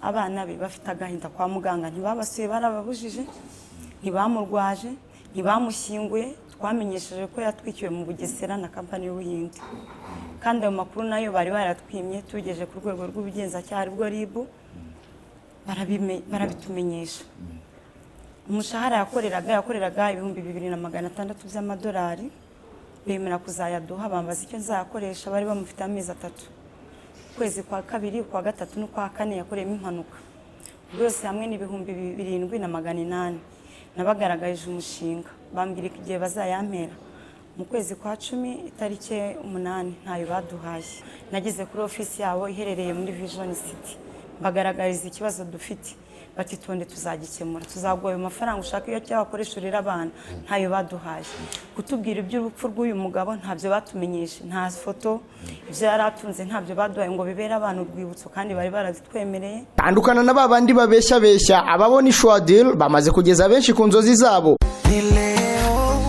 Abana be bafite agahinda. Kwa muganga ntibabasuye, barababujije, ntibamurwaje, ntibamushyinguye. Twamenyesheje ko yatwikiwe mu Bugesera na kampani y'Ubuhinde, kandi ayo makuru nayo bari baratwimye. Tugejeje ku rwego rw'ubugenzacyaha, aribwo RIB, barabitumenyesha. Umushahara yakoreraga 2600 by'amadolari, bemera kuzayaduha, bambaza icyo nzayakoresha. Bari bamufite amezi 3, ukwezi kwa kabiri, ukwa gatatu n'ukwa kane yakoreyemo impanuka. Byose hamwe ni 7800. Nabagaragarije umushinga, bambwira igihe bazayampera, mu kwezi kwa 10 itariki 8. Ntayo baduhaye. Nageze kuri ofisi yabo iherereye muri Vision City, mbagaragariza ikibazo dufite, bati: "Tonde, tuzagikemura, tuzaguha ayo mafaranga ushaka iyo cyawakoresha urera abana." Ntayo baduhaye. Kutubwira iby'urupfu rw'uyu mugabo ntabyo batumenyeshe, nta foto, ibyo yari atunze ntabyo baduhaye ngo bibere abana urwibutso, kandi bari barabitwemereye. Tandukana na ba bandi babeshya ababona. Ishwadil bamaze kugeza benshi ku nzozi zabo.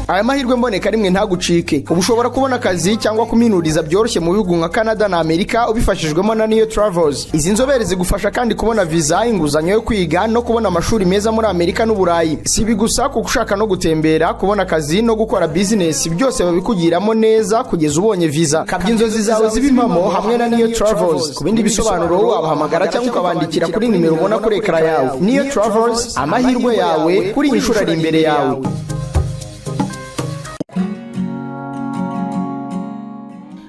Aya mahirwe mboneka rimwe ntagucike. Ubu ushobora kubona akazi cyangwa kuminuriza byoroshye mu bihugu nka Canada na Amerika ubifashijwemo na Niyo Travels. Izi nzobere zigufasha kandi kubona viza, inguzanyo yo kwiga no kubona amashuri meza muri Amerika n'Uburayi. Si ibi gusa, kuko ushaka no gutembera, kubona akazi no gukora bizinesi, byose babikugiramo neza kugeza ubonye viza. Kabya inzozi zawe zibe impamo hamwe na Niyo Travels. Ku bindi bisobanuro wabahamagara cyangwa ukabandikira kuri nimero ubona kuri ekara yawe. Niyo Travels, amahirwe yawe kuri iyi nshuro ari imbere yawe.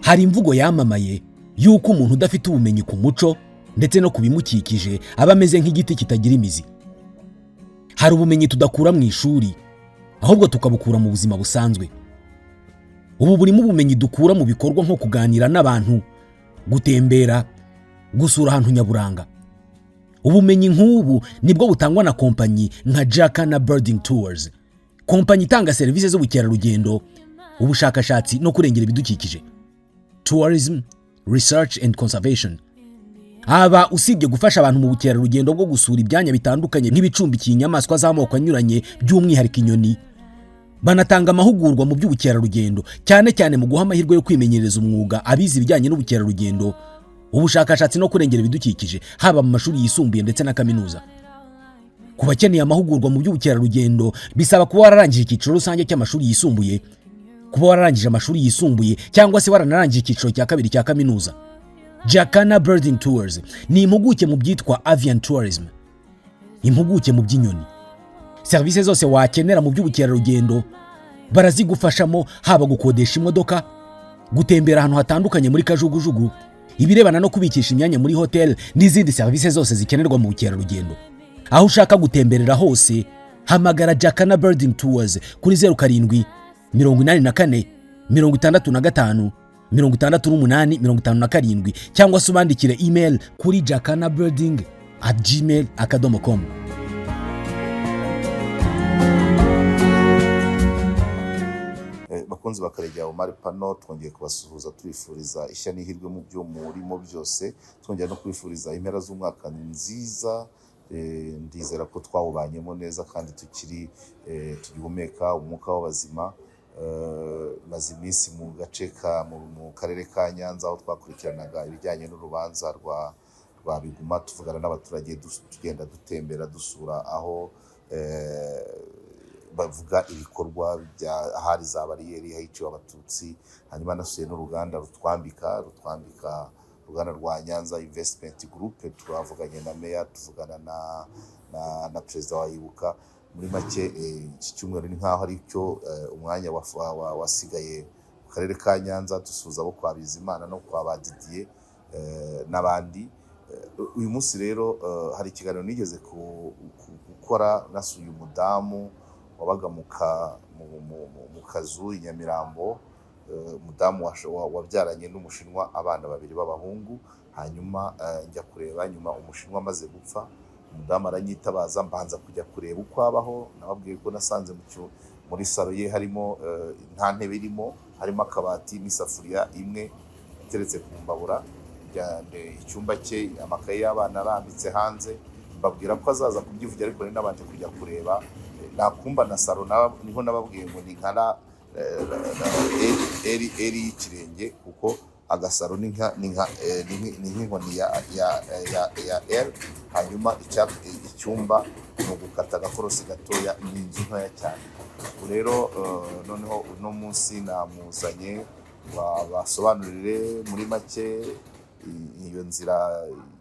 Hari imvugo yamamaye y'uko umuntu udafite ubumenyi ku muco ndetse no ku bimukikije aba ameze nk'igiti kitagira imizi. Hari ubumenyi tudakura mu ishuri, ahubwo tukabukura mu buzima busanzwe. Ubu burimo ubumenyi dukura mu bikorwa nko kuganira n'abantu, gutembera, gusura ahantu nyaburanga. Ubumenyi nk'ubu nibwo butangwa na kompanyi nka Jacana Birding Tours, kompanyi itanga serivisi z'ubukerarugendo, ubushakashatsi no kurengera ibidukikije, tourism, research and conservation. Aba usibye gufasha abantu mu bukerarugendo bwo gusura ibyanya bitandukanye nk'ibicumbikiye inyamaswa z'amoko anyuranye, by'umwihariko inyoni, banatanga amahugurwa mu by'ubukerarugendo, cyane cyane mu guha amahirwe yo kwimenyereza umwuga abize ibijyanye n'ubukerarugendo, ubushakashatsi no kurengera ibidukikije, haba mu mashuri yisumbuye ndetse na kaminuza. Ku bakeneye amahugurwa mu by'ubukerarugendo, bisaba kuba wararangije icyiciro rusange cy'amashuri yisumbuye, kuba wararangije amashuri yisumbuye cyangwa se waranarangije icyiciro cya kabiri cya kaminuza. Jacana Birding Tours ni impuguke mu byitwa avian tourism, impuguke mu by'inyoni. Serivisi zose wakenera mu by'ubukerarugendo barazigufashamo, haba gukodesha imodoka, gutembera ahantu hatandukanye muri kajugujugu, ibirebana no kubikisha imyanya muri hoteli n'izindi serivisi zose zikenerwa mu bukerarugendo. Aho ushaka gutemberera hose, hamagara Jacana Birding Tours kuri 0784 65 68 57, cyangwa se ubandikire email kuri jacanabirding@gmail.com. Bakunzi ba Karegeya Omar Pano, twongeye kubasuhuza, tubifuriza ishya n'ihirwe mu byo murimo byose, twongera no kubifuriza impera z'umwaka nziza. Ndizera ko twawubanyemo neza kandi tukiri tugihumeka umwuka w'abazima. Maze iminsi mu gace ka mu karere ka Nyanza, aho twakurikiranaga ibijyanye n'urubanza rwa Biguma, tuvugana n'abaturage, tugenda dutembera, dusura aho bavuga ibikorwa bya ahari za bariyeri hiciwe Abatutsi. Hanyuma nasuye n'uruganda rutwambika, uruganda rwa Nyanza Investment Group. Twavuganye na meya, tuvugana na perezida wa Ibuka. Muri make, iki cyumweru ni nk'aho ari cyo umwanya wasigaye mu karere ka Nyanza, dusuhuza abo kwa Bizimana no kwa ba Didier n'abandi. Uyu munsi rero hari ikiganiro nigeze gukora nasuye umudamu wabaga mu kazu i Nyamirambo, umudamu wabyaranye n'Umushinwa abana babiri b'abahungu. Hanyuma njya kureba nyuma Umushinwa amaze gupfa, umudamu aranyitabaza, mbanza kujya kureba uko abaho. Nababwiye ko nasanze muri salo ye harimo nta ntebe irimo, harimo akabati n'isafuriya imwe iteretse ku mbabura. Icyumba cye, amakaye y'abana arambitse hanze. Mbabwira ko azaza kubyivugira, ariko nari nabanje kujya kureba nakumba na salo. Niho nababwiye ngo ni nka L L y'ikirenge, kuko agasaro ni nk'inkoni ya L. Hanyuma icyumba ni ugukata agakorosi gatoya, ni inzu ntoya cyane. Ubu rero noneho uno munsi namuzanye basobanurire muri make iyo nzira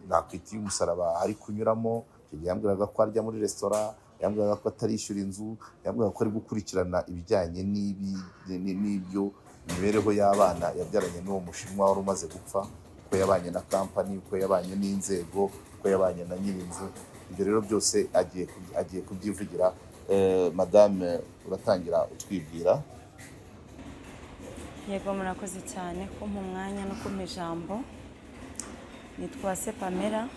nakwita iy'umusaraba ari kunyuramo. Icyo gihe yambwiraga ko arya muri resitora, yambwiraga ko atarishyura inzu, yambwiraga ko ari gukurikirana ibijyanye n'ibyo imibereho y'abana yabyaranye n'uwo Mushinwa wari umaze gupfa, uko yabanye na kampani, uko yabanye n'inzego, uko yabanye na nyir'inzu. Ibyo rero byose agiye kubyivugira. Madame, uratangira utwibwira. Yego, murakoze cyane kumpa umwanya no kumpa ijambo. Nitwa Se Pamela,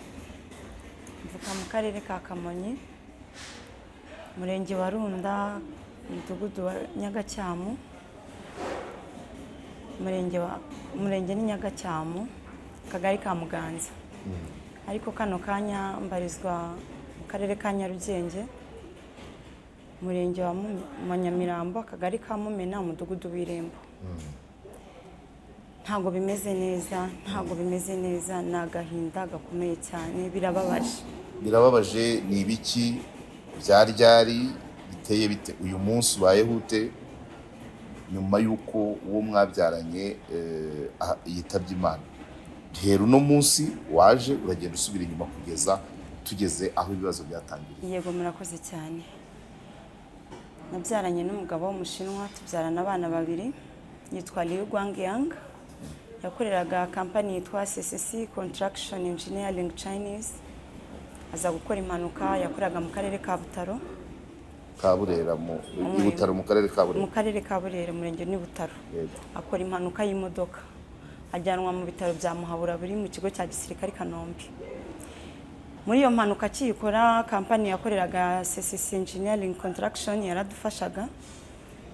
mvuka mu karere ka Kamonyi, umurenge wa Runda, umudugudu wa Nyagacyamu, umurenge ni Nyagacyamu, akagari ka Muganza. Ariko kano kanya mbarizwa mu karere ka Nyarugenge, umurenge wa Nyamirambo, akagari ka Mumena, umudugudu w'Irembo. Ntabwo bimeze neza, ntabwo bimeze neza, ni agahinda gakomeye cyane, birababaje. Birababaje. Ni ibiki byari ryari biteye bite? Uyu munsi ubayeho ute nyuma y'uko uwo mwabyaranye yitabye Imana? Hera uno munsi waje, uragenda usubira inyuma kugeza tugeze aho ibibazo byatangiriye. Yego, murakoze cyane. Nabyaranye n'umugabo w'Umushinwa, tubyarana abana babiri, yitwa Liu Guangyang. Yakoreraga kampani yitwa CCC Construction Engineering Chinese. Aza gukora impanuka. Yakoreraga mu karere ka Butaro. Ka Burera, mu i Butaro, mu karere ka Mu Burera. karere ka Burera, umurenge ni Butaro. Akora impanuka y'imodoka, ajyanwa mu bitaro bya Muhabura biri mu kigo cya gisirikare i Kanombe. Muri iyo mpanuka akiyikora, kampani yakoreraga CCC Engineering Construction yaradufashaga,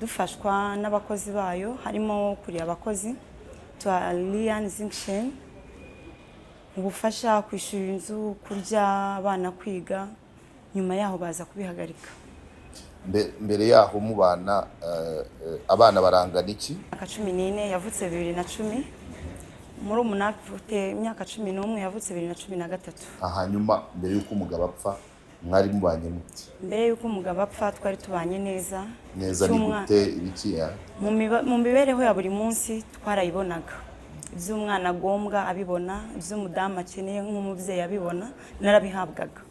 dufashwa n'abakozi bayo, harimo kuriya abakozi twa Lian Zingshen mu bufasha kwishyura inzu, kurya, abana kwiga. Nyuma yaho baza kubihagarika. Mbere yaho mubana, abana barangana iki? Imyaka 14, yavutse 2010. Muri umunani afite imyaka 11, yavutse 2013. Hanyuma mbere y'uko umugabo apfa mwari mubanye muti? Mbere y'uko umugabo apfa twari tubanye neza. Neza ni gute, ibiki ya? Mu mibereho ya buri munsi twarayibonaga, ibyo umwana agombwa abibona, ibyo umudamu akeneye nk'umubyeyi abibona, narabihabwaga,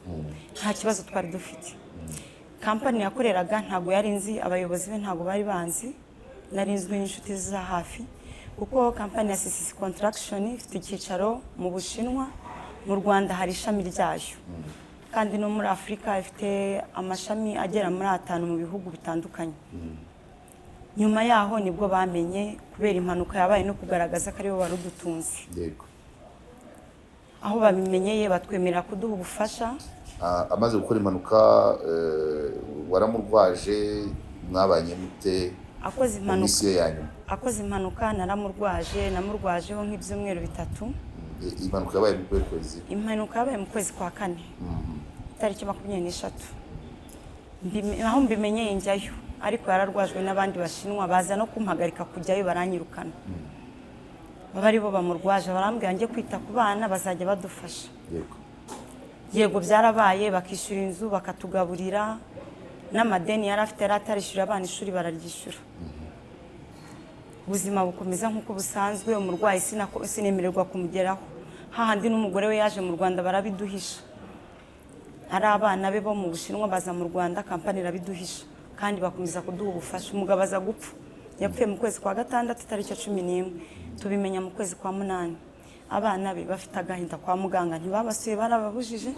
nta kibazo twari dufite. Kampani yakoreraga ntabwo yari nzi, abayobozi be ntabwo bari banzi, nari nzwi n'inshuti za hafi, kuko kampani ya CCC Construction ifite icyicaro mu Bushinwa, mu Rwanda hari ishami ryayo, kandi no muri Afurika ifite amashami agera muri atanu mu bihugu bitandukanye. Nyuma yaho nibwo bamenye, kubera impanuka yabaye no kugaragaza ko aribo wari udutunze. Aho babimenyeye batwemerera kuduha ubufasha. Amaze gukora impanuka, waramurwaje? Mwabanye mute Akoze mu impanuka, minsi ye ya nyuma? akoze impanuka naramurwaje, namurwajeho nk'ibyumweru 3. Impanuka yabaye mu kuhe kwezi? Impanuka yabaye mu kwezi kwa kane, itariki 23. Aho mbimenyeye njyayo, ariko yararwajwe n'abandi Bashinwa, baza no kumpagarika kujyayo, baranyirukana. Baba ari bo bamurwaje, barambwira njye kwita ku bana, bazajya badufasha. Yego, byarabaye, bakishyura inzu, bakatugaburira, n'amadeni yari afite yari atarishyura abana ishuri bararyishyura. Ubuzima bukomeza nk'uko busanzwe. Umurwayi sinemererwa kumugeraho, hahandi n'umugore we yaje mu Rwanda barabiduhisha, ari abana be bo mu Bushinwa baza mu Rwanda, kampani irabiduhisha, kandi bakomeza kuduha ubufasha. Umugabo aza gupfa, yapfuye mu kwezi kwa gatandatu itariki ya 11, tubimenya mu kwezi kwa munani. Abana be bafite agahinda, kwa muganga ntibabasuye, barababujije,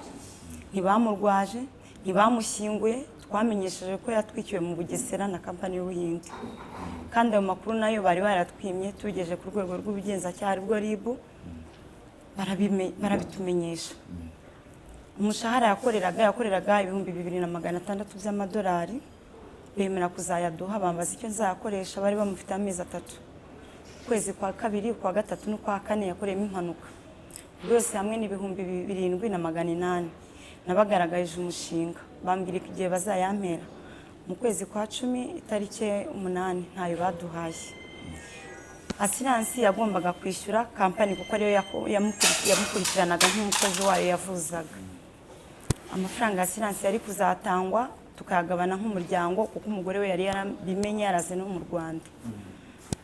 ntibamurwaje, ntibamushyinguye. Twamenyesheje ko yatwikiwe mu Bugesera na kampani y'Ubuhinde, kandi ayo makuru nayo bari baratwimye. Tugejeje ku rwego rw'ubugenzacyaha, aribwo RIB, barabitumenyesha. Umushahara yakoreraga, yakoreraga 2600 by'amadolari, bemera kuzayaduha, bambaza icyo nzayakoresha. Bari bamufite amezi 3, ukwezi kwa kabiri, ukwa gatatu n'ukwa kane yakoreyemo impanuka. Byose hamwe ni 7800. Nabagaragarije umushinga, bambwira igihe bazayampera, mu kwezi kwa cumi itariki 8, ntayo baduhaye. Assurance yagombaga kwishyura kampani, kuko ariyo yamukurikiranaga nk'umukozi wayo yavuzaga. Amafaranga ya assurance yari kuzatangwa tukayagabana nk'umuryango, kuko umugore we yari yarabimenye, yaraze no mu Rwanda.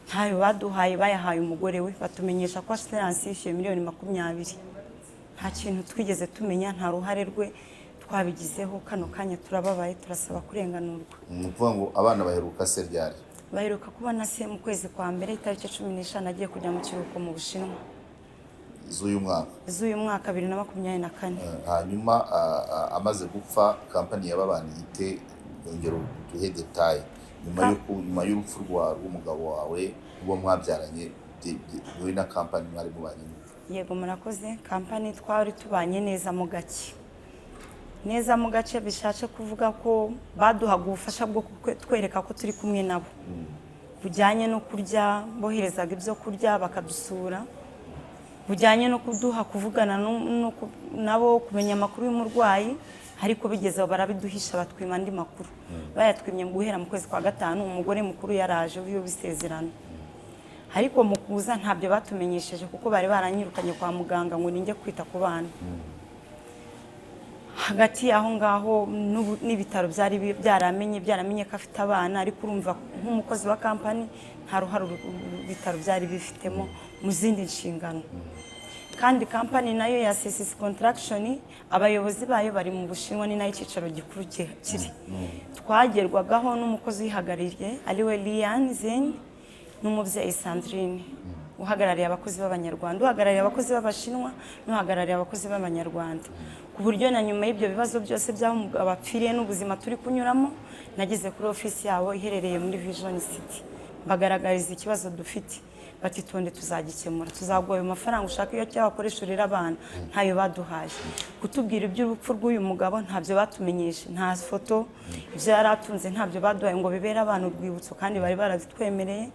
Ntayo baduhaye, bayahaye umugore we, batumenyesha ko assurance yishyuye miliyoni 20. Nta kintu twigeze tumenya, nta ruhare rwe twabigizeho. Kano kanya turababaye, turasaba kurenganurwa. Ni ukuvuga ngo abana baheruka se ryari? Baheruka kubona se mu kwezi kwa mbere, itariki 15, agiye kujya mu kiruhuko mu Bushinwa. Z'uyu mwaka? Z'uyu mwaka, 2024. Hanyuma amaze gupfa, kampani yababaniye ite? Ongera uduhe détails nyuma y'urupfu rw'umugabo wawe, uwo mwabyaranye, wowe na kampani mwari mubanye mute? Yego, murakoze. Kampani twari tubanye neza mu gake, neza mu gace, bishatse kuvuga ko baduhaga ubufasha bwo kutwereka ko turi kumwe nabo, bujyanye no kurya, boherezaga ibyo kurya, bakadusura, bujyanye no kuduha kuvugana nabo, kumenya amakuru y'umurwayi. Ariko bigeze aho barabiduhisha, batwima andi makuru. Bayatwimye guhera mu kwezi kwa gatanu. Umugore mukuru yaraje w'ibisezerano, ariko mu kuza ntabyo batumenyesheje, kuko bari baranyirukanye kwa muganga ngo ninjye kwita ku bana. Hagati y'aho ngaho n'ibitaro byari byaramenye ko afite abana, ariko urumva nk'umukozi wa kampani nta ruhare ibitaro byari bifitemo mu zindi nshingano. Kandi kampani nayo ya CCC Construction, abayobozi bayo bari mu Bushinwa, ni nayo icyicaro gikuru kiri. Twagerwagaho n'umukozi uyihagarariye, ariwe Lian Zen, n'umubyeyi Sandrine uhagarariye abakozi b'Abanyarwanda, uhagarariye abakozi b'Abashinwa n'uhagarariye abakozi b'Abanyarwanda. Ku buryo na nyuma y'ibyo bibazo byose by'aho umugabo apfiriye n'ubuzima turi kunyuramo, nageze kuri ofisi yabo iherereye muri Vision City, bagaragariza ikibazo dufite, bati: "Tonde, tuzagikemura, tuzaguha ayo mafaranga ushaka iyo cyabakoresha urera abana." Ntayo baduhaye. Kutubwira iby'urupfu rw'uyu mugabo ntabyo batumenyeshe, nta foto, ibyo yari atunze ntabyo baduhaye ngo bibere abana urwibutso, kandi bari barabitwemereye.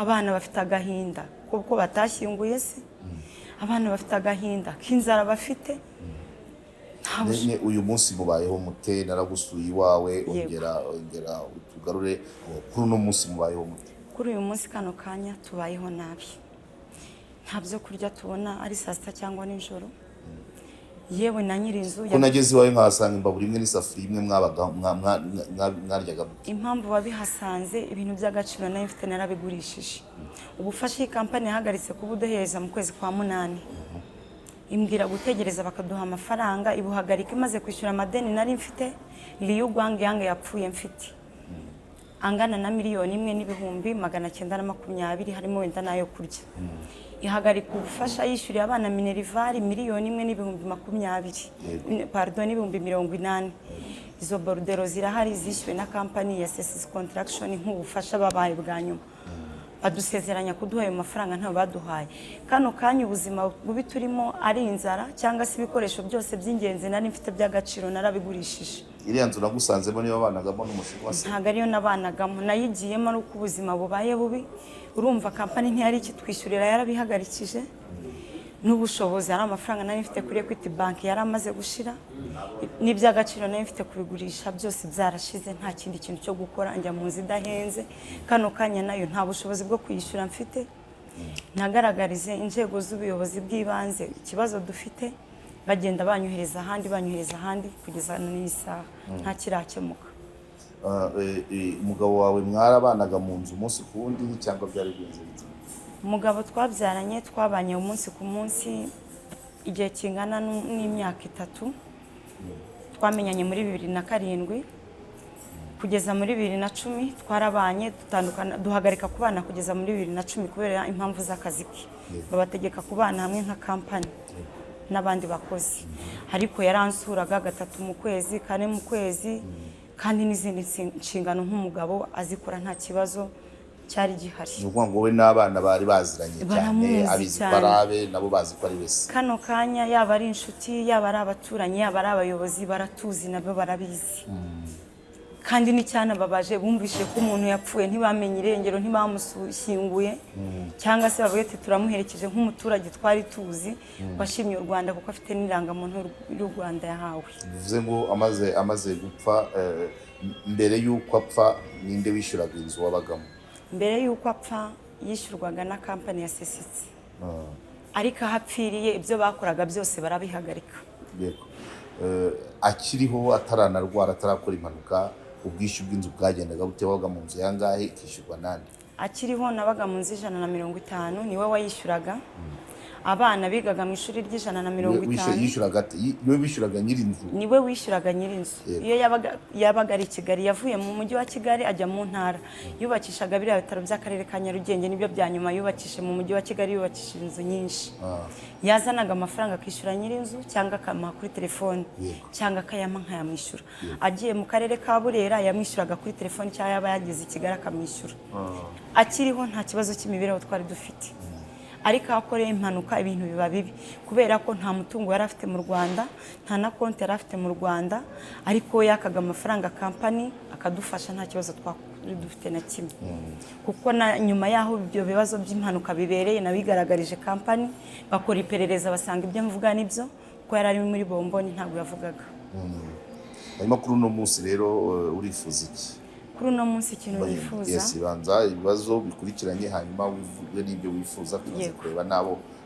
Abana bafite agahinda kuko batashyinguye se, abana bafite agahinda k'inzara bafite. Nta Uyu munsi mubayeho mute? Naragusuye iwawe. Ongera utugarure kuri uno munsi, mubayeho mute? Kuri uyu munsi, kano kanya, tubayeho nabi. Nta byo kurya tubona, ari saa sita cyangwa nijoro. Yewe na nyir'inzu Ko nageze iwawe nkahasanga imbabura imwe n'isafuriya imwe, mwabaga mwaryaga mute? Impamvu wabihasanze, ibintu by'agaciro nayo mfite narabigurishije. Ubufasha iyi kampani yahagaritse kubuduhereza mu kwezi kwa munani, imbwira gutegereza bakaduha amafaranga, ibuhagarika imaze kwishyura amadeni nari mfite. Liyu Guangyang yapfuye mfite angana na 1,920,000, harimo wenda n'ayo kurya. Ihagarika ubufasha yishyuriye abana minerval 1,020,000, pardon, 80,000. Izo bordereaux zirahari, zishyuwe na kampani ya CCC Construction nk'ubufasha babaye bwa nyuma. Badusezeranya kuduha ayo mafaranga, ntayo baduhaye. Kano kanya ubuzima bubi turimo ari inzara, cyangwa se ibikoresho byose by'ingenzi nari mfite by'agaciro narabigurishije. Iriya nzu nagusanzemo niyo wabanagamo n'umushinwa se? Ntabwo ariyo nabanagamo, nayigiyemo ari uko ubuzima bubaye bubi. Urumva kampani ntiyari ikitwishyurira, yarabihagarikije, n'ubushobozi, hari amafaranga nari mfite kuri Equity Bank yari amaze gushira, n'iby'agaciro nari mfite kubigurisha byose byarashize. Nta kindi kintu cyo gukora, njya mu nzu idahenze. Kano kanya nayo nta bushobozi bwo kuyishyura mfite. Nagaragarize inzego z'ubuyobozi bw'ibanze ikibazo dufite, bagenda banyohereza ahandi, banyohereza ahandi, kugeza n'iyi saha nta kirakemuka. Umugabo wawe mwarabanaga mu nzu umunsi ku wundi, cyangwa byari bigenze bite? Umugabo twabyaranye twabanye umunsi ku munsi igihe kingana n'imyaka 3. Twamenyanye muri 2007, kugeza muri 2010 twarabanye, dutandukana, duhagarika kubana kugeza muri 2010 kubera impamvu z'akazi ke. Babategeka kubana hamwe nka kampani n'abandi bakozi, ariko yaransuraga gatatu mu kwezi, kane mu kwezi, kandi n'izindi nshingano nk'umugabo azikora, nta kibazo cyari gihari. Ni ukuvuga ngo wowe n'abana bari baziranye cyane? Baramuzi Abizi ko cyane. ari abe, nabo bazi ko ari bese? Kano kanya yaba ari inshuti, yaba ari abaturanyi, yaba ari abayobozi, baratuzi, nabo barabizi. Kandi n'icyanababaje, bumvise ko umuntu yapfuye ntibamenye irengero, ntibamushyinguye, cyangwa se bavuge ati: "Turamuherekeje nk'umuturage twari tuzi washimye u Rwanda", kuko afite n'irangamuntu y'u Rwanda yahawe. Bivuze ngo amaze gupfa, mbere y'uko apfa ninde wishyuraga inzu wabagamo? Mbere y'uko apfa yishyurwaga na kampani ya CCC, ariko aho apfiriye ibyo bakoraga byose barabihagarika. Yego. Akiriho, ataranarwara, atarakora impanuka, ubwishyu bw'inzu bwagendaga bute? Wabaga mu nzu yangahe, ikishyurwa nande? Akiriho nabaga mu nzu 150, niwe wayishyuraga. Abana bigaga mu ishuri ry'ijana na mirongo itanu. Yishyuraga ate? Niwe wishyuraga nyir'inzu? Niwe wishyuraga nyir'inzu. Iyo yabaga ari i Kigali, yavuye mu mujyi wa Kigali ajya mu ntara, yubakishaga biriya bitaro by'akarere ka Nyarugenge, nibyo bya nyuma yubakishe mu mujyi wa Kigali. Yubakishije inzu nyinshi. Yazanaga amafaranga akishyura nyir'inzu cyangwa akamuha kuri telefone, cyangwa akayampa nkayamwishyura. Agiye mu karere ka Burera yamwishyuraga kuri telefone, cyangwa yaba yageze i Kigali akamwishyura. Akiriho nta kibazo cy'imibereho twari dufite, ariko aho akoreye impanuka ibintu biba bibi, kubera ko nta mutungo yari afite mu Rwanda, nta na konti yari afite mu Rwanda, ariko yakaga amafaranga kampani akadufasha, nta kibazo twari dufite na kimwe. Kuko na nyuma y'aho ibyo bibazo by'impanuka bibereye, nabigaragarije kampani, bakora iperereza basanga ibyo mvuga nibyo, kuko yari ari muri bomboni, ntabwo yavugaga. Hanyuma kuri uno munsi rero, urifuza iki? Kuri uno munsi ikintu nifuza, Yes, banza ibibazo bikurikiranye, hanyuma wivuge n'ibyo wifuza, tumaze kureba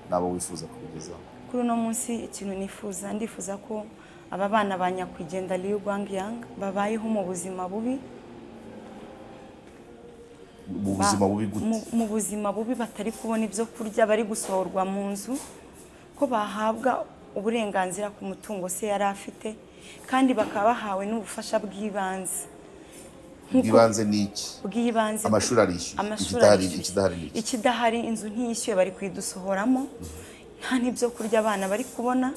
n'abo wifuza kubigezaho. Kuri uno munsi ikintu nifuza, ndifuza ko aba bana ba nyakwigendera Liu Guangyang babayeho mu buzima bubi. Mu buzima bubi gute? Mu buzima bubi, batari kubona ibyo kurya, bari gusohorwa mu nzu, ko bahabwa uburenganzira ku mutungo se yari afite, kandi bakaba bahawe n'ubufasha bw'ibanze. Bw'ibanze ni iki? Bw'ibanze. Amashuri arishyuye. Amashuri Ikidahari, arishyuye. ikidahari ni iki? Ikidahari, inzu ntiyishyuye, bari kuyidusohoramo, nta n'ibyo kurya abana bari kubona.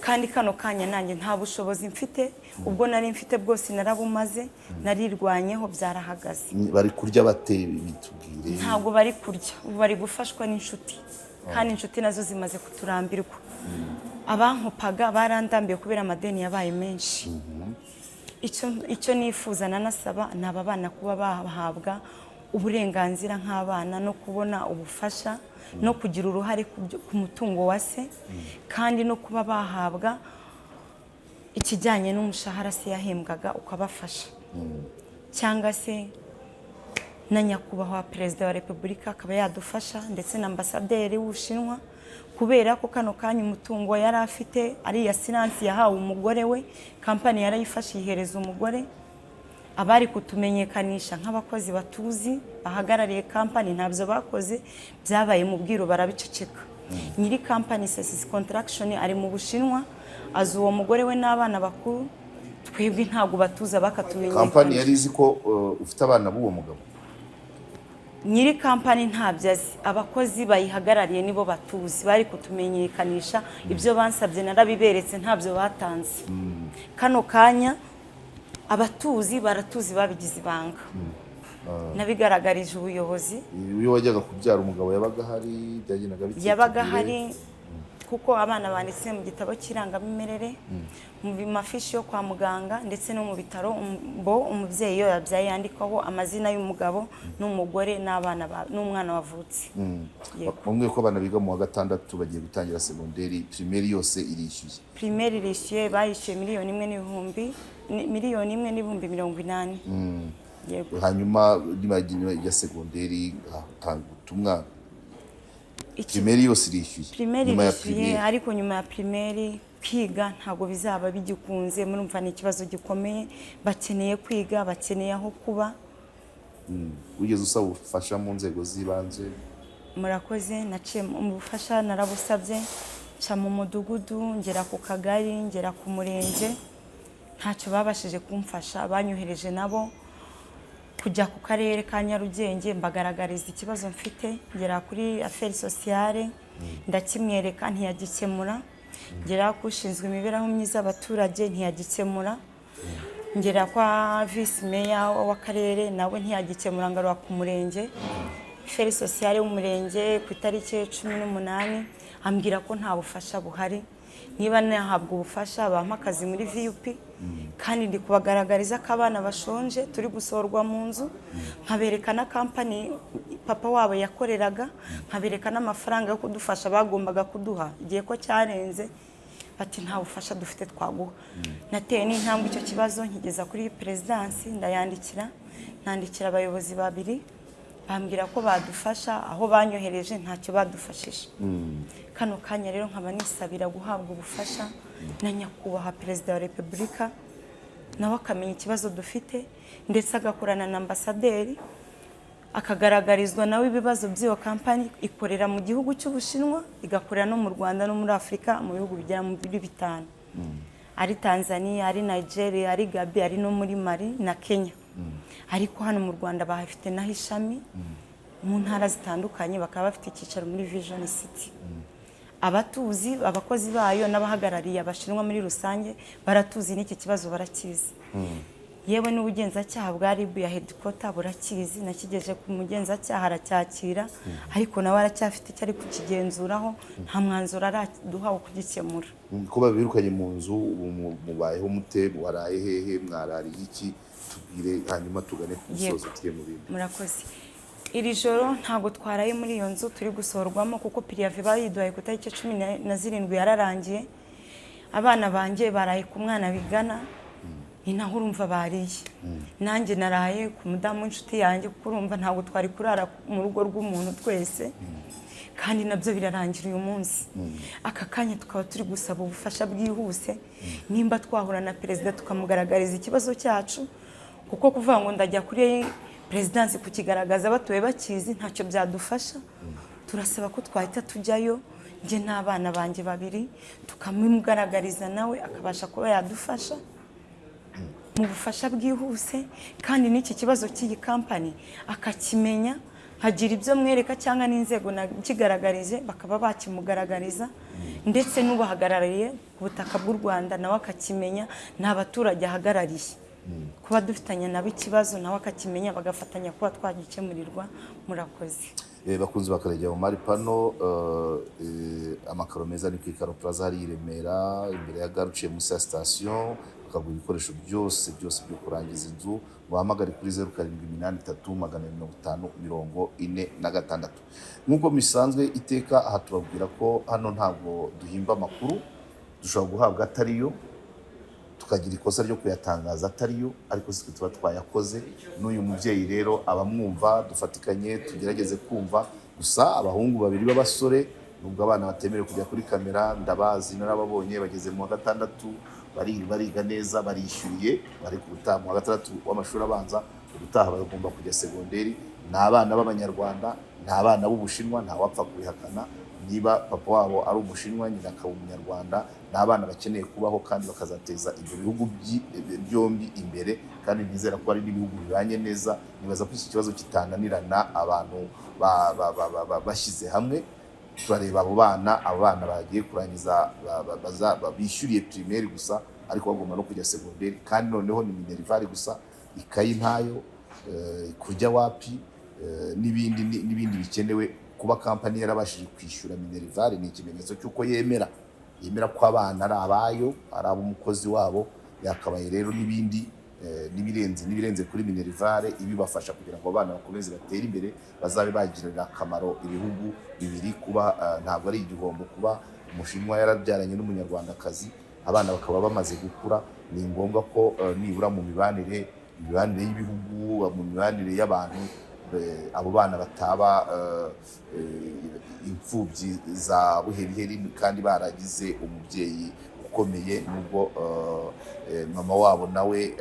Kandi kano kanya nanjye nta bushobozi mfite, ubwo nari mfite bwose narabumaze, narirwanyeho, byarahagaze. Bari kurya bate? Bitubwire. Ntabwo bari kurya, ubu bari gufashwa n'inshuti, kandi inshuti nazo zimaze kuturambirwa. Abankopaga barandambiye kubera amadeni yabaye menshi. Icyo nifuza nanasaba ni aba bana kuba bahabwa uburenganzira nk'abana, no kubona ubufasha, no kugira uruhare ku mutungo wa se, kandi no kuba bahabwa ikijyanye n'umushahara se yahembwaga ukabafasha, cyangwa se na nyakubahwa Perezida wa Repubulika akaba yadufasha, ndetse na ambasaderi w'Ubushinwa, kubera ko kano kanya umutungo yari afite ari iya siransi yahawe umugore we. Kampani yarayifashe yihereza umugore. Abari kutumenyekanisha nk'abakozi batuzi bahagarariye kampani ntabyo bakoze, byabaye mu bwiru, barabiceceka. Nyiri kampani Sesisi Contraction ari mu Bushinwa, azi uwo mugore we n'abana bakuru. Twebwe ntabwo batuza Kampani bakatumenyekanisha. yari izi ko ufite abana b'uwo mugabo? Nyiri kampani ntabyo azi, abakozi bayihagarariye nibo batuzi, bari kutumenyekanisha. Ibyo bansabye narabiberetse, ntabyo batanze. Kano kanya abatuzi baratuzi, babigize ibanga. Nabigaragarije ubuyobozi. Iyo wajyaga kubyara umugabo yabaga ahari? Byagendaga bite? Yabaga Tubwire. ahari, kuko abana banditse mu gitabo cy'irangamimerere, mu mafishi yo kwa muganga ndetse no mu bitaro. Bo umubyeyi iyo yabyaye yandikwaho amazina y'umugabo n'umugore n'abana n'umwana wavutse. Yego. Bamwe ko abana biga mu wa gatandatu, bagiye gutangira segonderi, primaire yose irishyuye? Primaire irishyuye, bayishyuye 1,080,000. Yego. Hanyuma nibajya segonderi hatanga ubutumwa? Primaire yose irishyuye? Primaire Nyuma ya irishyuye. primaire? Ariko nyuma ya primaire kwiga ntabwo bizaba bigikunze. Murumva ni ikibazo gikomeye. Bakeneye kwiga, bakeneye aho kuba. Wigeze usaba ubufasha mu nzego z'ibanze? Murakoze. Naciye mu bufasha, narabusabye, nca mu mudugudu, ngera ku kagari, ngera ku murenge, ntacyo babashije kumfasha. Banyohereje nabo kujya ku karere ka Nyarugenge, mbagaragariza ikibazo mfite. Ngera kuri affaires sociales, ndakimwereka, ntiyagikemura. Ngera ku ushinzwe imibereho myiza y'abaturage, ntiyagikemura. Ngera kwa visi meya w'akarere, nawe ntiyagikemura. Ngaruka ku murenge, affaires sociales w'umurenge ku itariki 18 ambwira ko nta bufasha buhari. Niba nahabwa ubufasha bampa akazi muri VUP, kandi ndi kubagaragariza ko abana bashonje, turi gusohorwa mu nzu, nkabereka na kampani papa wabo yakoreraga, nkabereka n'amafaranga yo kudufasha bagombaga kuduha igihe ko cyarenze. Bati nta bufasha dufite twaguha. Nateye n'intambwe, icyo kibazo nkigeza kuri perezidansi, ndayandikira, nandikira abayobozi babiri, bambwira ko badufasha. Aho banyohereje ntacyo badufashije. Kano kanya rero nkaba nisabira guhabwa ubufasha. na nyakubahwa Perezida wa Repubulika nawe akamenya ikibazo dufite, ndetse agakorana na ambasaderi, akagaragarizwa nawe ibibazo by'iyo kampani ikorera mu gihugu cy'Ubushinwa, igakorera no mu Rwanda no muri Afurika, mu bihugu bigera muri 5, ari Tanzania, ari Nigeria, ari Gabi, ari no muri Mali na Kenya. Ariko hano mu Rwanda bahafite naho ishami mu ntara zitandukanye, bakaba bafite icyicaro muri Vision City. Abatuzi, abakozi bayo n'abahagarariye Abashinwa muri rusange baratuzi, n'iki kibazo barakizi. Yewe n'ubugenzacyaha bwa RIB ya headquarter burakizi. Nakigeje ku mugenzacyaha aracyakira, ariko nawe aracyafite icyo ari kukigenzuraho, nta mwanzuro araduha wo kugikemura. Ko babirukanye mu nzu, ubu mubayeho mute? Waraye hehe? Mwarariye iki? Tubwire, hanyuma tugane ku musozo, tujye mu bindi. Murakoze. Iri joro ntabwo twaraye muri iyo nzu turi gusohorwamo, kuko préavis bayiduhaye ku itariki 17 yararangiye. Abana banjye baraye ku mwana bigana, ni naho urumva bariye. Nanjye naraye ku mudamu w'inshuti yanjye, kuko urumva ntabwo twari kurara mu rugo rw'umuntu twese, kandi nabyo birarangira uyu munsi. Aka kanya tukaba turi gusaba ubufasha bwihuse, nimba twahura na perezida tukamugaragariza ikibazo cyacu, kuko kuvuga ngo ndajya kuri perezidansi kukigaragaza batuye bakizi ntacyo byadufasha. Turasaba ko twahita tujyayo, njye n'abana banjye babiri, tukamugaragariza nawe akabasha kuba yadufasha mu bufasha bwihuse, kandi n'iki kibazo cy'iyi kampani akakimenya, nkagira ibyo mwereka cyangwa n'inzego nakigaragarije bakaba bakimugaragariza, ndetse n'ubahagarariye ku butaka bw'u Rwanda nawe akakimenya, ni abaturage ahagarariye, kuba dufitanye nabo ikibazo nawe akakimenya, bagafatanya kuba twagikemurirwa. Murakoze. Bakunzi ba Karegeya Omar Pano, amakaro meza ni ku Ikaro Plaza hari i Remera, imbere ya gare uciye munsi ya sitasiyo, bakagura ibikoresho byose byose byo kurangiza inzu. Muhamagare kuri 0783 250 46. Nk'uko bisanzwe iteka aha tubabwira ko hano ntabwo duhimba amakuru, dushobora guhabwa atariyo, tukagira ikosa ryo kuyatangaza atariyo, ariko si twe tuba twayakoze. N'uyu mubyeyi rero abamwumva dufatikanye tugerageze kumva gusa. Abahungu babiri b'abasore, nubwo abana batemerewe kujya kuri kamera, ndabazi, narababonye, bageze mu wa gatandatu, bariga neza, barishyuriye, bari ku gutaha mu wa gatandatu w'amashuri abanza, ubutaha bagomba kujya segonderi. Ni abana b'Abanyarwanda, ni abana b'Ubushinwa, ntawapfa kubihakana. Niba papa wabo ari Umushinwa, nyina akaba Umunyarwanda, ni abana bakeneye kubaho kandi bakazateza ibyo bihugu byombi imbere, kandi nizera ko ari n'ibihugu bibanye neza. Nibaza ko iki kibazo kitananirana abantu bashyize hamwe. Turareba abo bana, abo bana bagiye kurangiza bishyuriye primaire gusa, ariko bagomba no kujya segonderi, kandi noneho ni minerval gusa, ikayi ntayo, kurya wapi, n'ibindi n'ibindi bikenewe. Kuba kampani yarabashije kwishyura minerval ni ikimenyetso cy'uko yemera ko abana ari abayo, ari ab'umukozi wabo. Yakabaye rero n'ibindi n'ibirenze kuri minerval ibibafasha kugira ngo abana bakomeze batere imbere, bazabe bagirira akamaro ibihugu bibiri. Kuba ntabwo ari igihombo kuba Umushinwa yarabyaranye n'Umunyarwandakazi, abana bakaba bamaze gukura. Ni ngombwa ko nibura mu mibanire y'ibihugu, mu mibanire y'abantu, abo bana bataba imfubyi za buheriheri kandi baragize umubyeyi ukomeye, nubwo mama wabo nawe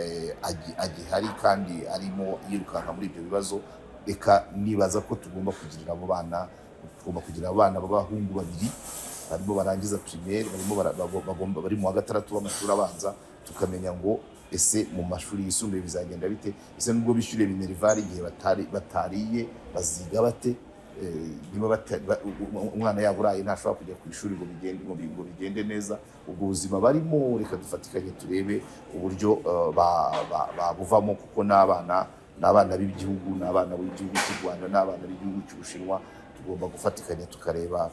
agihari kandi arimo yirukanka muri ibyo bibazo. Reka nibaza ko tugomba kugirira abo bana, tugomba kugira abana b'abahungu babiri barimo barangiza primaire, barimo bagomba, bari mu wa gatandatu w'amashuri abanza, tukamenya ngo ese mu mashuri yisumbuye bizagenda bite? Ese nubwo bishyuriye minerval, igihe batariye baziga bate? Niba umwana yaba uraye ntashobora kujya ku ishuri ngo bigende neza. Ubwo buzima barimo, reka dufatikanye turebe uburyo babuvamo, kuko n'abana ni abana b'igihugu, ni abana b'igihugu cy'u Rwanda, ni abana b'igihugu cy'Ubushinwa. Tugomba gufatikanya tukareba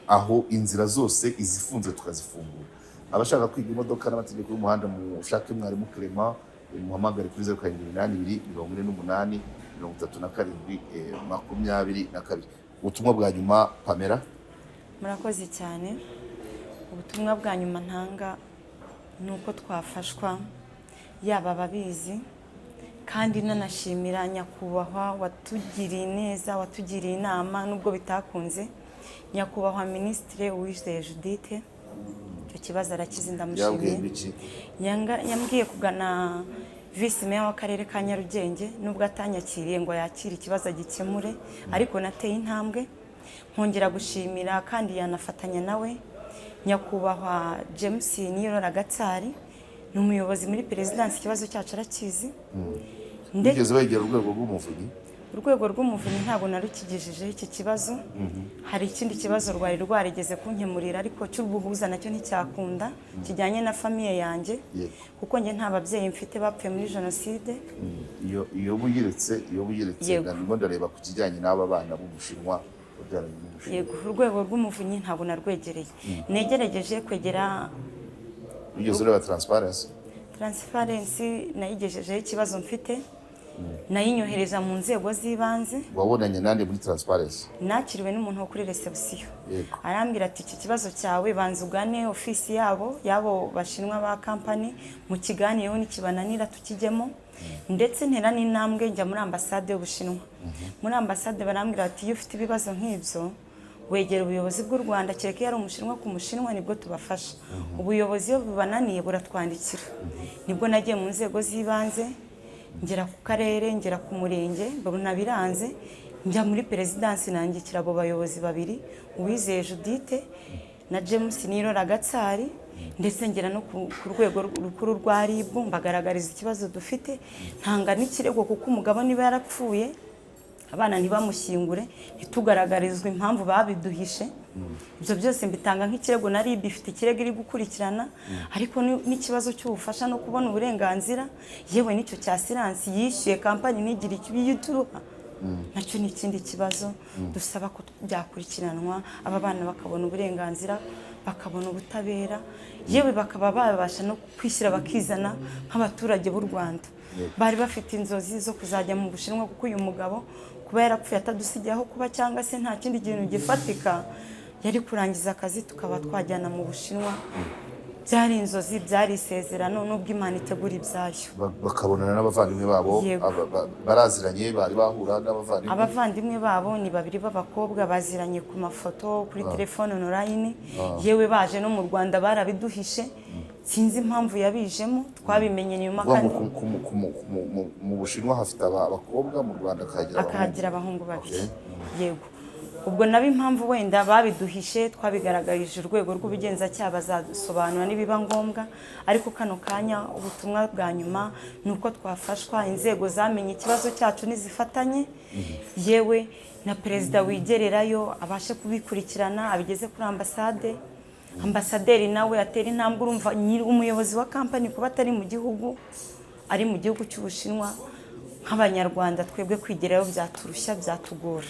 aho inzira zose izifunze tukazifungura. Abashaka kwiga imodoka n'amategeko y'umuhanda, mushake mwarimu Clement, muhamagare kuri 0782 48 37 22. Ubutumwa bwa nyuma, Pamela. Murakoze cyane. Ubutumwa bwa nyuma ntanga ni uko twafashwa, yaba ababizi, kandi nanashimira nyakubahwa watugiriye neza, watugiriye inama nubwo bitakunze, nyakubahwa Minisitiri Uwizeye Judith. Icyo Ikibazo arakizi, Yabwiye ndamushimiye. Biki? Yambwiye kugana visi meya w'akarere ka Nyarugenge, nubwo atanyakiriye ngo yakire ikibazo agikemure, ariko nateye intambwe. Nkongera gushimira kandi yanafatanya nawe nyakubahwa James Niyorora Gatsari, ni umuyobozi muri perezidansi, ikibazo cyacu arakizi. Wigeze wegera urwego rw'umuvunyi? Urwego rw'umuvunyi ntabwo narukigejejeho iki kibazo. Hari ikindi kibazo rwari rwarigeze kunkemurira, ariko cy'ubuhuza nacyo nticyakunda, kijyanye na famille yanjye, kuko njye nta babyeyi mfite, bapfuye muri jenoside. Iyo buyiretse. Ndimo ndareba ku kijyanye n'aba bana b'Ubushinwa babyaranye n'Ubushinwa. Yego, urwego rw'umuvunyi ntabwo narwegereye, negerageje kwegera. Wigeze ureba Transparency? Transparency nayigejejeho ikibazo mfite, nayinyohereza mu nzego z'ibanze. Wabonanye nande muri Transparency? Nakiriwe n'umuntu wo kuri reception. Arambwira ati: "Iki kibazo cyawe banza ugane ofisi yabo, yabo bashinwa ba kampani, mukiganiyeho, nikibananira tukijyemo." Ndetse ntera n'intambwe njya muri ambasade y'Ubushinwa. Muri ambasade barambwira bati: "Iyo ufite ibibazo nk'ibyo wegera ubuyobozi bw'u Rwanda, kereka iyo ari Umushinwa ku Mushinwa nibwo tubafasha. Ubuyobozi iyo bubananiye buratwandikira." Nibwo nagiye mu nzego z'ibanze, ngera ku karere, ngera ku murenge, mbona biranze, njya muri perezidansi, nandikira abo bayobozi babiri, Uwizeye Judite na James Nirora Gatsari, ndetse ngera no ku rwego rukuru rwa RIB, mbagaragariza ikibazo dufite, ntanga n'ikirego, kuko umugabo niba yarapfuye abana ntibamushyingure, ntitugaragarizwe impamvu babiduhishe, ibyo byose mbitanga nk'ikirego. Na RIB ifite ikirego iri gukurikirana, ariko n'ikibazo cy'ubufasha no kubona uburenganzira, yewe n'icyo cya assurance yishyuye kampani ntigire icyo ituruha, nacyo ni ikindi kibazo dusaba ko byakurikiranwa, aba bana bakabona uburenganzira, bakabona ubutabera, yewe bakaba babasha no kwishyira bakizana nk'abaturage b'u Rwanda. Bari bafite inzozi zo kuzajya mu Bushinwa, kuko uyu mugabo kuba yarapfuye atadusigiye aho kuba cyangwa se nta kindi kintu gifatika, yari kurangiza akazi tukaba twajyana mu Bushinwa. Byari inzozi, byari isezerano, nubwo Imana itegura ibyayo. Bakabonana n'abavandimwe babo? Yego. Baraziranye? Bari bahura n'abavandimwe? Abavandimwe babo ni babiri b'abakobwa, baziranye ku mafoto, kuri telefone, online. Yewe baje no mu Rwanda barabiduhishe, sinzi impamvu yabijemo, twabimenye nyuma. Kuvuga ngo Kandi mu Bushinwa hafite abakobwa, mu Rwanda akahagira abahungu. Akahagira abahungu babiri. Yego, ubwo nabo impamvu wenda babiduhishe twabigaragarije urwego rw'ubugenzacyaha, bazasobanura nibiba ngombwa. Ariko kano kanya ubutumwa bwa nyuma ni uko twafashwa, inzego zamenye ikibazo cyacu nizifatanye, yewe na perezida wigererayo abashe kubikurikirana, abigeze kuri ambasade, ambasaderi nawe atera intambwe. Urumva nyiri umuyobozi wa kampani kuba atari mu gihugu, ari mu gihugu cy'Ubushinwa, nk'Abanyarwanda twebwe kwigerayo byaturushya, byatugora.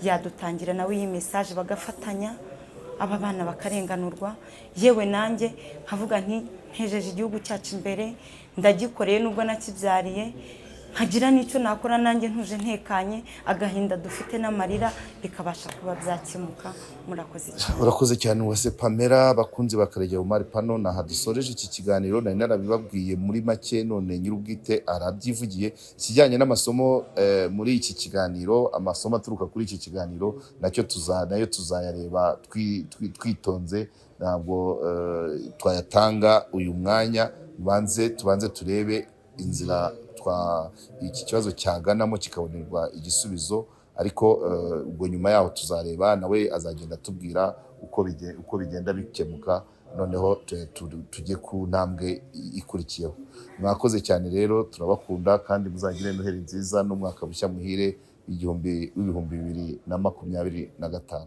Yadutangira nawe iyi message, bagafatanya, aba bana bakarenganurwa. Yewe nanjye nkavuga nti ntejeje igihugu cyacu imbere, ndagikoreye nubwo nakibyariye, nkagira n'icyo nakora nanjye ntuje ntekanye, agahinda dufite n'amarira bikabasha kuba byakemuka. Murakoze cyane. Urakoze cyane, Uwase Pamela. Abakunzi ba Karegeya Omar Pano, naha dusoreje iki kiganiro. Nari narabibabwiye muri make, none nyir'ubwite arabyivugiye. Ikijyanye n'amasomo muri iki kiganiro, amasomo aturuka kuri iki kiganiro nacyo nayo tuzayareba twitonze, ntabwo twayatanga uyu mwanya. Tubanze turebe inzira iki kibazo cyaganamo kikabonerwa igisubizo, ariko ubwo nyuma yaho tuzareba, nawe azagenda atubwira uko bigenda bikemuka, noneho tujye ku ntambwe ikurikiyeho. Mwakoze cyane rero, turabakunda kandi muzagire Noheli nziza n'umwaka mushya muhire 2025.